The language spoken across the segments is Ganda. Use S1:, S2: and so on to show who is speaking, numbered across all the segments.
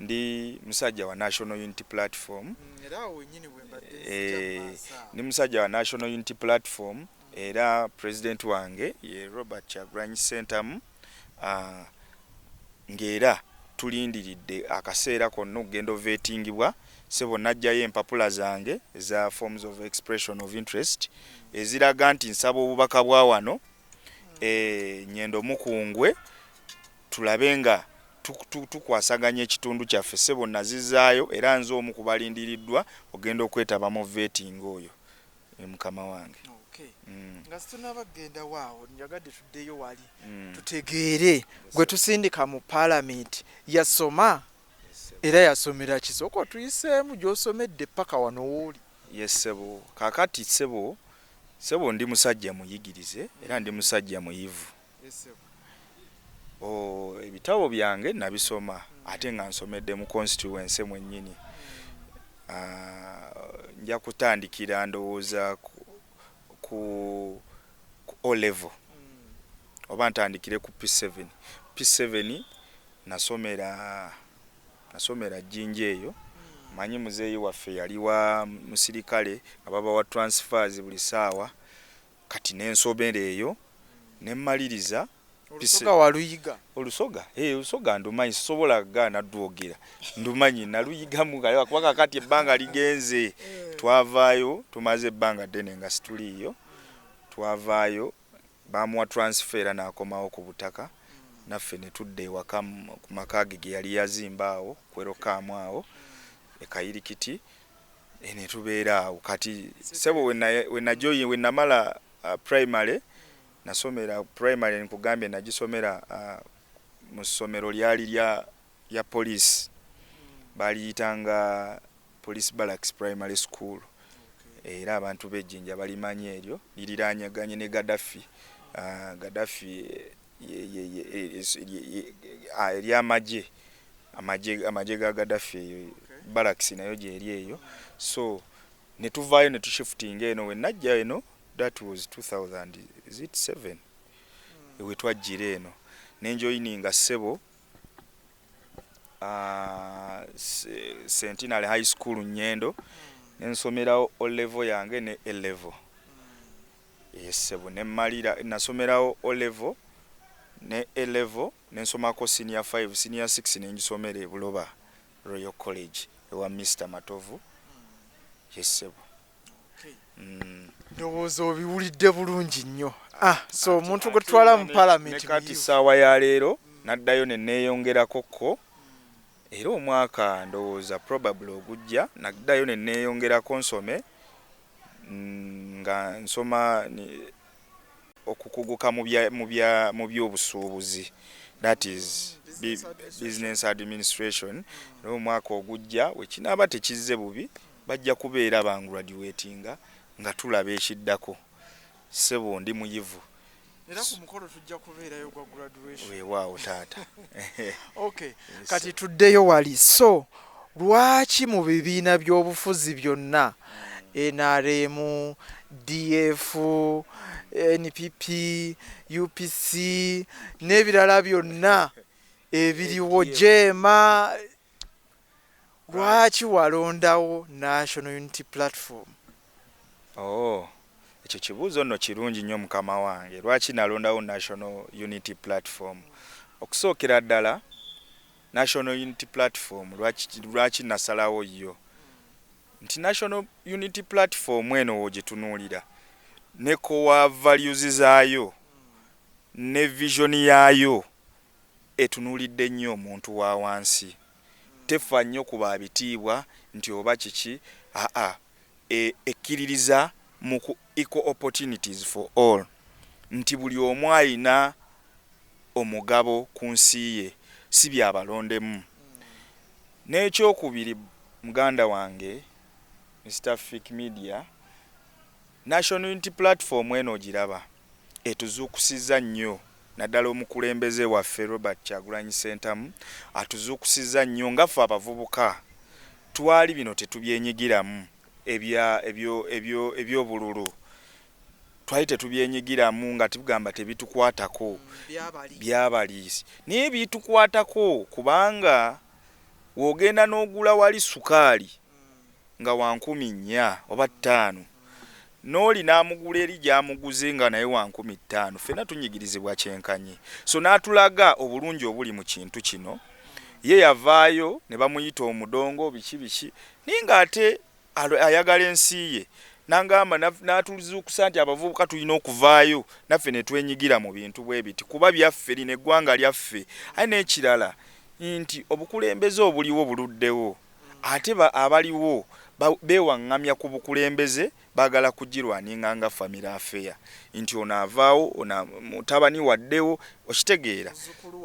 S1: Ndi musajja wa National Unity Platform.
S2: Era awo wennyini bwe mbadde nzija mu maaso awo.
S1: Ndi musajja wa National Unity Platform, era president wange ye Robert Kyagulanyi Ssentamu, ng'era tulindiridde akaseera konna okugenda ovettingibwa. Sebo, najjayo empapula zange eza forms of expression of interest eziraga nti nsaba obubaka bwa wano Nyendo Mukungwe, tulabe nga tukwasaganya ekitundu kyaffe. Sebo, nazizaayo, era nze omu ku balindiriddwa ogenda okwetaba mu vetting oyo, mukama wange.
S2: Nga situnaba kugenda waawo, njagadde tuddeyo wali tutegeere gwe tusindika mu paalamenti yasoma era yasomera ki? Sooka otuyiseemu gy'osomedde paka wano wooli.
S1: Yes, sebo. Kakati sebo, ndi musajja muyigirize era ndi musajja muyivu. Oh, ebitabo byange nabisoma ate nga nsomedde mu constituency mwennyini. Nja kutandikira ndowooza ku O level oba ntandikire ku P7. P7 nasomera Jjinja eyo. Manyi muzeeyi waffe yali wa musirikale nga babawa transfers buli ssaawa, kati nensomera eyo nemmaliriza.
S2: Olusoga waluyiga?
S1: Olusoga, olusoga ndumanyi, sisobola gaana dwogera, ndumanyi, naluyigamu kuba kakati ebbanga ligenze. Twavaayo tumaze ebbanga ddene nga situliiyo. Twavaayo bamuwa transfer era n'akomawo ku butaka, naffe ne tudda ewaka ku maka ge ge yali yazimba awo kwerokaamu awo ekayirikiti, ne tubeera awo. Kati sebo, wenajoyi wenamala primary, nasomera primary, nkugambye nagisomera mu ssomero lyali lya police, baliyitanga Police Barracks Primary School, era abantu b'Ejjinja balimanyi eryo, liriranyaganye ne Gaddafi. Gaddafi eryamagye, amagye ga Gaddafi eyo barracks nayo gyeri eyo. So ne tuvaayo ne tushiftinga eno. We najja eno, that was 2000, is it 7, we twajjira eno nenjoyininga, ssebo, Centenary High School Nyendo, nensomerawo O level yange ne A level. Ssebo, nemmalira nasomerawo O level ne A level, nensomako senior 5, senior 6 nengisomera e Buloba Royal College ewa Mr Matovu. Yes, ssebo.
S2: Ndowooza obiwulidde bulungi nnyo. So omuntu gwe tutwala mu palamenti
S1: kati ssaawa ya leero naddayo ne neeyongerako ko, era omwaka ndowooza probably ogujja naddayo ne neeyongerako nsome, nga nsoma okukuguka mu byobusuubuzi, that is business administration. Era omwaka ogujja wekinaaba tekizze bubi, bajja kubeera bangraduatinga nga tulaba ekiddako. Ssebo, ndi muyivu.
S2: Era ku mukolo tujja kubeerayo gwa graduation.
S1: Weewaawo, taata.
S2: Okay, kati tuddeyo wali. So lwaki mu bibiina by'obufuzi byonna, NRM, DF, NPP, UPC n'ebirala byonna ebiriwo, JEEMA, lwaki walondawo National Unity Platform?
S1: Oh, ekyo kibuuzo nno kirungi nnyo, mukama wange. Lwaki nalondawo National Unity Platform? Okusookera ddala, National Unity Platform lwaki nasalawo yo nti National Unity Platform eno wogitunuulira ne core values zaayo ne vision yaayo etunuulidde nnyo omuntu wa wansi, tefa nnyo ku babitiibwa nti oba kiki. Aa, ekkiririza mu ku equal opportunities for all, nti buli omu ayina omugabo ku nsi ye, si byabalondemu. N'ekyokubiri, muganda wange Mr Fik Media, National Unity Platform eno ogiraba etuzuukusizza nnyo, naddala omukulembeze waffe Robert Kyagulanyi Ssentamu atuzuukusizza nnyo nga ffe abavubuka. Twali bino tetubyenyigiramu, ebyobululu twali tetubyenyigiramu nga tugamba tebitukwatako, byabaliisi, naye bitukwatako kubanga W'ogenda n'ogula wali sukaali nga wa 4,000 oba 5, n'oli n'amugula eri gy'amuguze nga naye wa 5,000, ffenna tunyigirizibwa kyenkanyi. So n'atulaga obulungi obuli mu kintu kino. Ye yavaayo ne bamuyita omudongo biki biki, naye ng'ate ayagala ensi ye. Nangamba n'atuzuukusa nti abavubuka tulina okuvaayo naffe ne twenyigira mu bintu bwe biti, kuba byaffe, lino eggwanga lyaffe. Aye n'ekirala nti obukulembeze obuliwo buluddewo, ate abaliwo beewaŋŋamya ku bukulembeze, baagala kugirwaninga nga family affair, nti ono avaawo, ono mutabani waddewo, okitegeera,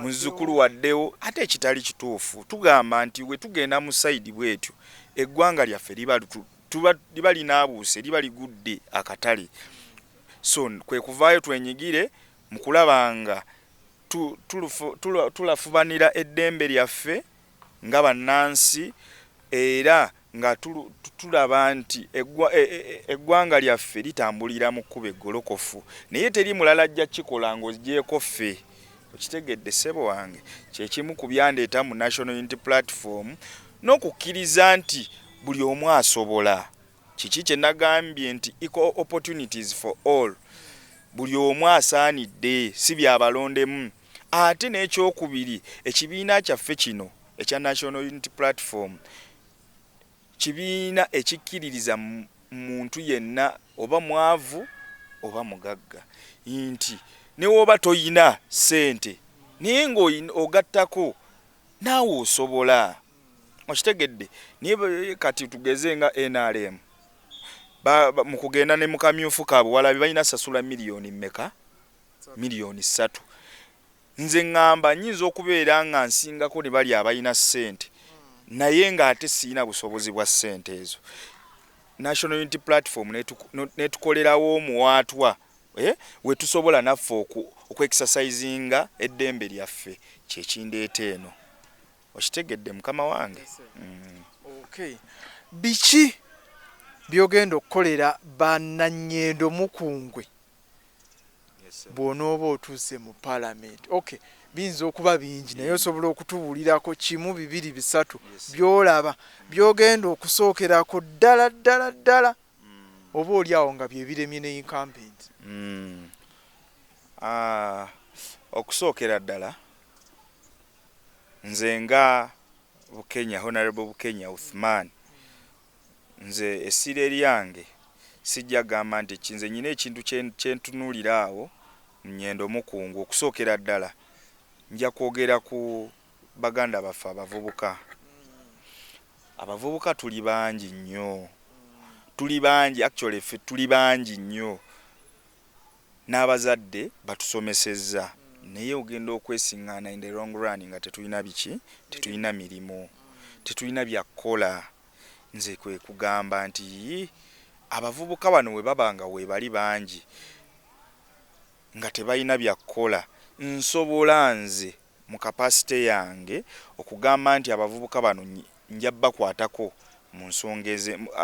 S1: muzzukulu waddewo, ate ekitali kituufu. Tugamba nti we tugenda mu side bwetyo, eggwanga lyaffe liba linaabuuse, liba ligudde akatale. So kwe kuvaayo twenyigire mu kulaba nga tulafubanira eddembe lyaffe nga bannansi, era nga tulaba nti eggwanga lyaffe litambulira mu kkubo eggolokofu, naye teri mulala ajja kukikola ng'oggyeeko ffe. Okitegedde, ssebo wange? Kyekimu ku byandeeta mu National Unity Platform, n'okukkiriza nti buli omu asobola. Kiki kye nagambye nti equal opportunities for all, buli omu asaanidde, si byabalondemu. Ate n'ekyokubiri, ekibiina kyaffe kino ekya National Unity Platform kibiina ekikkiririza muntu yenna, oba mwavu oba mugagga, nti ne woba toyina ssente naye ng'ogattako naawe osobola. Okitegedde? Naye kati tugeze nga NRM mu kugenda ne mu kamyufu kaabwe, walabi balina sasula miliyoni mmeka? 3 miliyoni. Nze ŋŋamba nnyinza okubeera nga nsingako ne bali abalina ssente, naye ng'ate siina busobozi bwa ssente ezo. National Unity Platform netukolerawo omuwaatwa we tusobola naffe okuexercisinga eddembe lyaffe. Kyekindeeta eno. Okitegedde, mukama wange?
S2: Okay, biki byogenda okukolera bannanyendo Mukungwe bw'onooba otuuse mu paalamenti? Okay, biyinza okuba bingi, naye osobola okutubuulirako kimu, bibiri, bisatu by'olaba by'ogenda okusookerako ddala ddala ddala, oba oli awo nga byebiremye ne incumbent?
S1: Okusookera ddala, nze nga Bukenya, Honorable Bukenya Uthman, nze essira eryange sijja gamba nti kinze nyina ekintu kyentunuulira awo Nyendo Mukungu. Okusookera ddala nja kwogera ku baganda baffe abavubuka. Abavubuka tuli bangi nnyo, tuli bangi, actually ffe tuli bangi nnyo, n'abazadde batusomesezza, naye ogenda okwesiŋŋaana in the long run nga tetulina biki, tetulina mirimu, tetulina byakukola. Nze kwe kugamba nti abavubuka bano we baba nga weebali bangi nga tebalina byakukola, nsobola nze mu capacity yange okugamba nti abavubuka bano nja bakwatako mu nsonga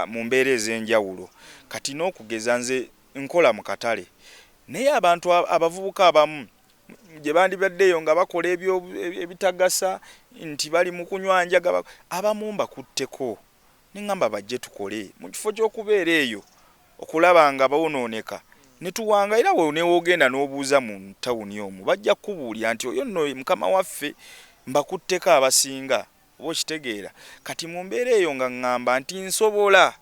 S1: mu mbeera ez'enjawulo. Kati n'okugeza, nze nkola mu katale, naye abantu abavubuka abamu gye bandibaddeyo nga bakola ebyo ebitagasa, nti bali mu kunywa njaga, abamu mbakutteko neŋŋamba bajje tukole mu kifo ky'okubeera eyo okulaba nga boonooneka ne tuwanga. Era newoogenda n'obuuza mu tawuni omwo, bajja kukubuulira nti oyo nno mukama waffe, mbakutteko abasinga, oba okitegeera. Kati mu mbeera eyo nga ŋŋamba nti nsobola,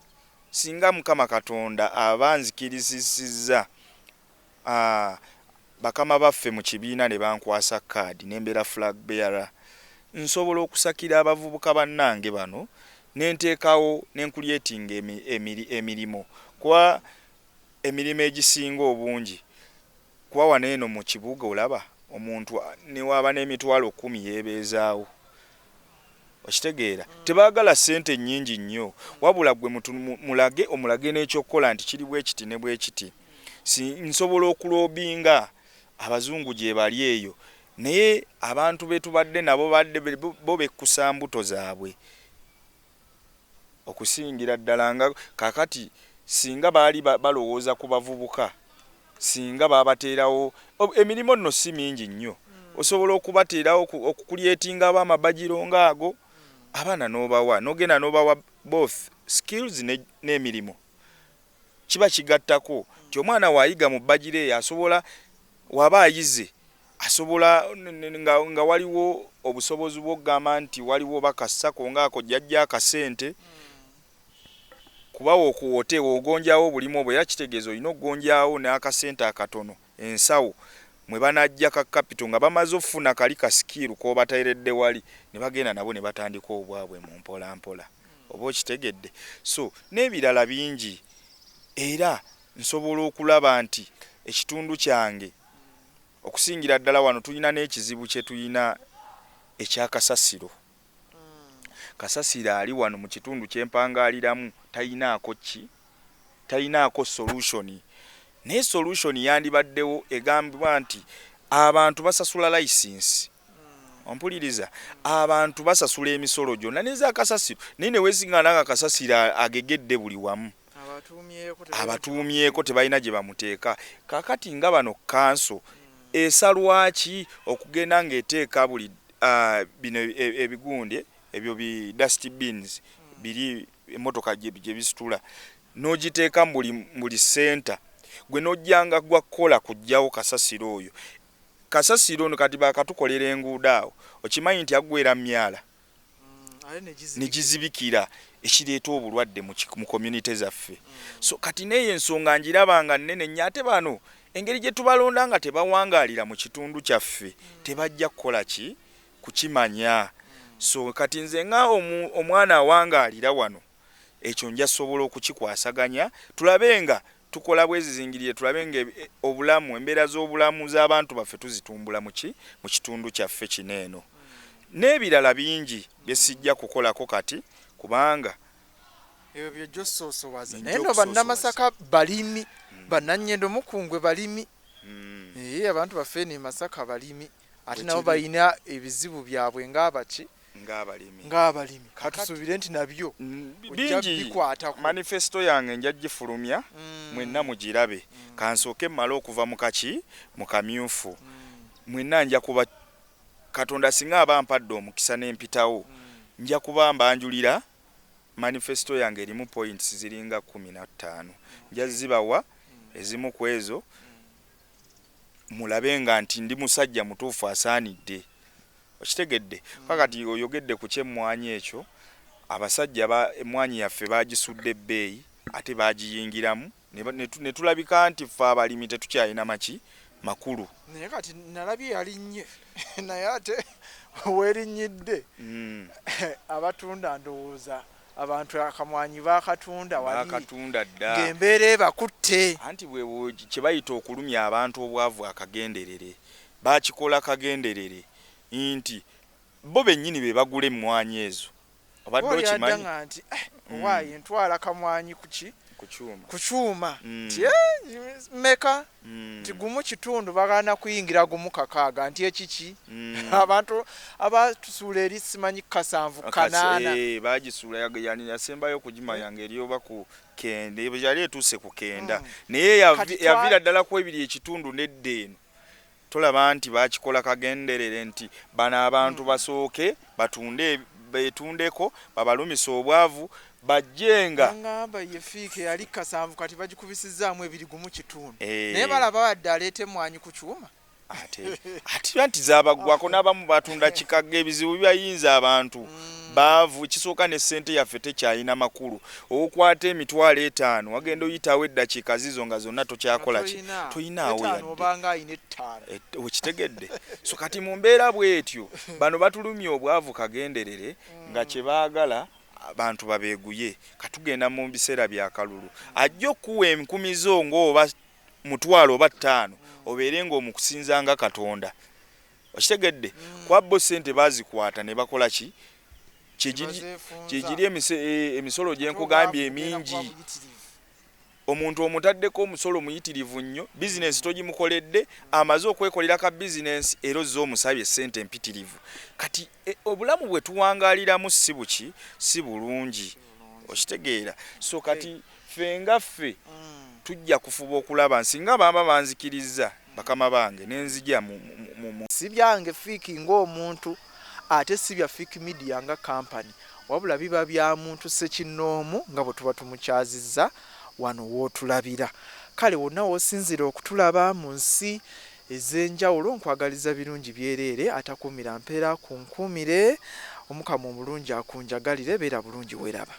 S1: singa Mukama Katonda aba nzikirizisizza, bakama baffe mu kibiina ne bankwasa kaadi nembeera flag bearer, nsobola okusakira abavubuka bannange bano nenteekawo nencreatinga emirimu, kuba emirimu egisinga obungi, kuba wano eno mu kibuga olaba omuntu newaaba n'10,000 yeebeezaawo. Okitegeera? Tebaagala ssente nnyingi nnyo, wabula gwe mulage, omulage n'ekyokukola nti kiri bwe kiti ne bwe kiti. Si nsobola okulobbyinga abazungu gye bali eyo, naye abantu be tubadde nabo badde bo bekkusa mbuto zaabwe okusingira ddala. Nga kakati singa baali balowooza ku bavubuka, singa babateerawo emirimu nno si mingi nnyo, osobola okubateerawo okucreatinga abo amabajiro ngaago. Abaana n'obawa, n'ogenda n'obawa both skills n'emirimu, kiba kigattako nti omwana waayiga mu bbajiro eyo asobola, waba ayize asobola nga waliwo obusobozi bw'okugamba nti waliwo bakasako ngaako jjajja akasente, kuba wokuwote ogonjawo obulimu obwo, era kitegeeza olina okugonjawo n'akasente akatono ensawo mwe banajja ka capital nga bamaze okufuna kali ka skill k'obateeredde wali, ne bagenda nabo ne batandika obwabwe mu mpola mpola. Oba okitegedde? So n'ebirala bingi, era nsobola okulaba nti ekitundu kyange, okusingira ddala wano tulina n'ekizibu kye tulina ekyakasasiro. Kasasiro ali wano mu kitundu kyempangaliramu tayinaako ki, tayinaako solution, naye solution yandibaddewo egambibwa nti abantu basasula license. Ompuliriza? Abantu basasula emisolo gyonna nezakasasiro, naye neweesiŋŋaana nga kasasiro agegedde buli wamu, abatuumyeko tebalina gye bamuteeka. Kakati nga bano kanso esalwaki okugenda ng'eteeka buli bino ebigundi ebyo bi dust bins biri, emmotoka gye bisitula n'ogiteeka mu buli center, gwe n'ojjanga gwa kukola kuggyawo kasasiro oyo. Kasasiro ono kati bakatukolera enguudo awo, okimanyi nti aggwera myala ne gizibikira, ekireeta obulwadde mu community zaffe. So kati neeyo ensonga njiraba nga nnene nnyo, ate bano engeri gye tubalonda nga tebawangaalira mu kitundu kyaffe, tebajja kukola ki kukimanya. So kati nze nga omwana awangaalira wano, ekyo nja sobola okukikwasaganya, tulabe nga tukola bwezizingirire, tulabe nga obulamu, embeera z'obulamu z'abantu baffe tuzitumbula muki mu kitundu kyaffe kino eno, n'ebirala bingi bye sijja kukolako kati kubanga
S2: Ebyo byojja osoosowaza. Naye no Bannamasaka balimi, Bannanyendo Mukungwe balimi. Ee, abantu baffe eno e Masaka balimi, ate nabo balina ebizibu byabwe ng'abaki
S1: ng'abalimi.
S2: Ng'abalimi. Katusuubire nti nabyo ojja
S1: bingi
S2: bikwatako.
S1: Manifesto yange nja gifulumya, mwenna mugirabe. Kansooke mmale okuva mu kaki mu kamyufu. Mwenna nja kuba, Katonda singa aba mpadde omukisa n'empitawo, nja kuba mbanjulira manifesto yange erimu points ziringa 15. Nja zibawa ezimu ku ezo, mulabe nga nti ndi musajja mutuufu asaanidde. Okitegedde? Kakati oyogedde ku kyemmwanyi ekyo, abasajja emmwanyi yaffe bagisudde ebbeeyi, ate bagiyingiramu ne tulabika nti ffe abalimi tetukyalina maki makulu.
S2: Naye kati nalabye yalinnye, naye ate weerinnyidde abatunda, ndowooza abantu akamwanyi baakatunda wali.
S1: Bakatunda dda.
S2: Ng'embeera ebakutte.
S1: Anti bwe kye bayita okulumya abantu obwavu akagenderere, bakikola kagenderere nti bo bennyini be bagula emmwanyi ezo. Obadde
S2: Oli
S1: okimanyi?
S2: addanga nti, "Eh, owaaye ntwala kamwanyi kuki
S1: Ku kyuma.
S2: Ku kyuma." Nti, "Eh, meka?" Nti 1.5, bagaana kuyingira 1.6, nti ekiki? Abantu abatusuula eri simanyi 7, 8.
S1: Eh, bagisuula yasembayo okugimanya ng'eri oba ku 90, yali etuuse ku 90, naye
S2: Kati
S1: yaviira ddala ku 2.5 nedda eno. Tolaba nti bakikola kagenderere nti bano abantu basooke batunde, betundeko, babalumisa obwavu, bajjenga.
S2: Ngamba ye fiike yali 7, kati bagikubisizaamu 2, 1.5.
S1: Eh.
S2: Naye balaba wadde aleeta emmwanyi ku kyuma.
S1: Ate nti zabaggwako n'abamu batunda kikagga. Ebizibu bibayinza, abantu baavu. Kisooka ne ssente yaffe tekyalina makulu. Okwata 50,000, wagenda oyitawo eddakiika zizo nga zonna tokyakola ki, toyinaawo
S2: 5
S1: yadde.
S2: Obanga ayina 5.
S1: Okitegedde? So kati mu mbeera bw'etyo, bano batulumya obwavu kagenderere nga kye baagala abantu babeeguye. Katugenda mu biseera bya kalulu, ajja okuwa enkumi zo ng'oba 100 oba 50, obeere ng'omukusinza nga Katonda. Okitegedde? Kuba bo ssente bazikwata ne bakola ki.
S2: Bazeefunza.
S1: Kyegiri emisolo gye nkugambye emingi. Omuntu omutaddeko omusolo muyitirivu nnyo, bizinensi togimukoledde, amaze okwekolera ka bizinensi, era ozze omusabye essente empitirivu. Kati obulamu bwe tuwangaaliramu si buki, si bulungi. Okitegeera? So kati ffe nga ffe tujja kufuba okulaba nsinga bamba banzikiriza bakama bange nenzija mu
S2: Si byange fiiki ng'omuntu. Ate si bya Fik Media nga kampani, wabula biba bya muntu ssekinnoomu nga bwe tuba tumukyazizza wano w'otulabira. Kale wonna w'osinziira okutulaba mu nsi ez'enjawulo, nkwagaliza birungi byereere. Atakuumira mpeera akunkuumire, Omukama omulungi akunjagalire. Beera bulungi, weeraba.